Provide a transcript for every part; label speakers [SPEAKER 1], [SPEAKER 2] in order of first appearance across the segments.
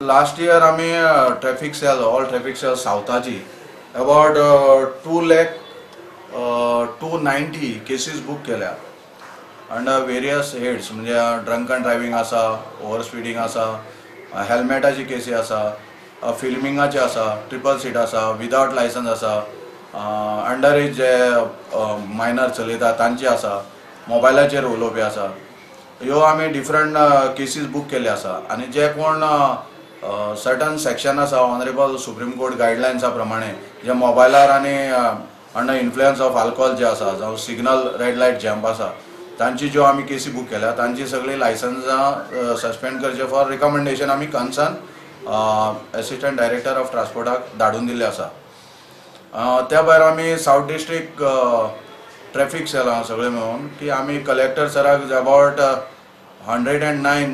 [SPEAKER 1] Last year आमी traffic cell, all traffic cell सावथाची about 2,00,290 cases book केल्या under various heads, म्हणजे drunken driving आसा, over speeding आसा, हेल्मेटाची केसी आसा, फिल्मिंगाची आसा, ट्रिपल सीट आसा, विदावट लायसन्स आसा, अंडर एज जे मायनर चलयता तांची आसा, मोबायलाचेर उलोवपी आसा. ह्यो आमी डिफरंट केसीस बूक केल्ले आसा आनी जे कोण सर्टन सेक्शन आसा ऑनरेबल सुप्रीम कोर्ट गायडलायन्सा प्रमाणे जे मोबायलार आनी अंडर इन्फ्लुयन्स ऑफ आल्कोहोल जे आसा, जावं सिग्नल रेड लायट जॅम्प आसा, तांची ज्यो आमी केसी बूक केल्या तांची सगळीं लायसन्सां सस्पेंड करचे फॉर रिकमेंडेशन आमी कन्सर्न एसिस्टंट डायरेक्टर ऑफ ट्रान्सपोर्टाक धाडून दिल्ले आसा. त्या भायर आमी सावथ डिस्ट्रिक्ट ट्रॅफिक सेलां सगळे मेळून की आमी कलेक्टर सराक अबावट 109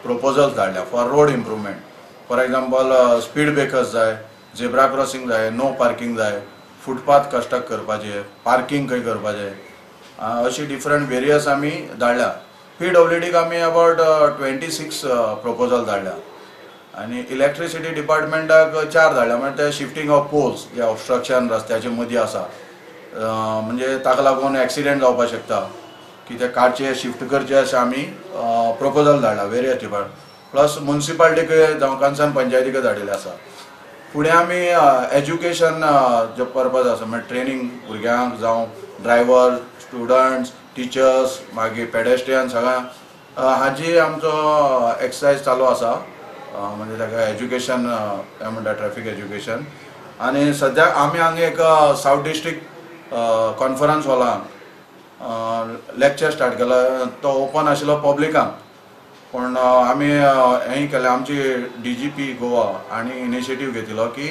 [SPEAKER 1] प्रोपोजल्स धाडल्या for road improvement. For example speed breakers जाय, झेब्रा क्रॉसिंग जाय, नो पार्किंग जाय, फुटपाथ कंस्ट्रक्ट करपाचे, पार्किंग खंय करपाचें, अशी डिफरंट वेरियस आमी धाडल्या. पीडब्ल्यूडीक आमी अबावट 26 प्रोपोजल धाडल्या आनी इलेक्ट्रिसिटी डिपार्टमेंटाक 4 धाडल्या, म्हणजे ते शिफ्टिंग ऑफ पोल्स जे ऑबस्ट्रक्शन रस्त्याचे मदीं आसा, म्हणजे ताका लागून एक्सिडेंट जावपाक शकता की ते काडचे शिफ्ट करचे अशें आमी प्रोपोजल धाडला वेरियस डिपार्टमेंट. प्लस मुन्सिपालिटीकय जावं कन्सर्न पंचायतीकय धाडिल्लें आसा. फुडें आमी एज्युकेशन जे पर्पज आसा, म्हणजे ट्रेनींग भुरग्यांक जावं ड्रायव्हर, स्टुडंट्स, टिचर्स, मागीर पेडेस्ट्रियन सगळ्यांक हाजी आमचो एक्सरसायज चालू आसा, म्हणजे ताका एज्युकेशन म्हणटा ट्रॅफिक एज्युकेशन. आनी सद्याक आमी हांगा एक सावथ डिस्ट्रिक्ट कॉन्फरन्स हॉलान लेक्चर स्टार्ट केला, तो ओपन आशिल्लो पब्लिकांक, पूण आमी हें केलें, आमची DGP Goa हांणी इनिशिएटीव घेतिल्लो की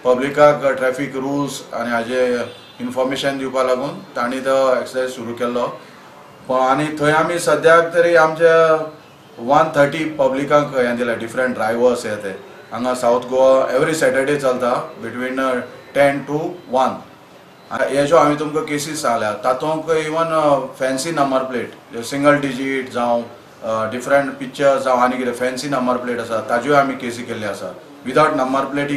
[SPEAKER 1] पब्लिकाक ट्रॅफिक रुल्स आनी हाजे इन्फॉर्मेशन दिवपा लागून तांणी तो एक्सरसायज सुरू केल्लो. आनी थंय आमी सद्याक तरी आमच्या 130 पब्लिकांक हें दिलें, डिफरंट ड्रायव्हर्स हे ते हांगा सावथ गोवा एवरी सॅटर्डे चलता बिटवीन 10 to 1. हे ज्यो हांवें तुमकां केसीस सांगल्या तातूंत even fancy number plate, single digit जावं डिफरंट पिक्चर्स जावं आनी कितें फॅन्सी नंबर प्लेट आसा ताज्योय आमी केसी केल्ल्यो आसा. विदावट नंबर प्लेट ही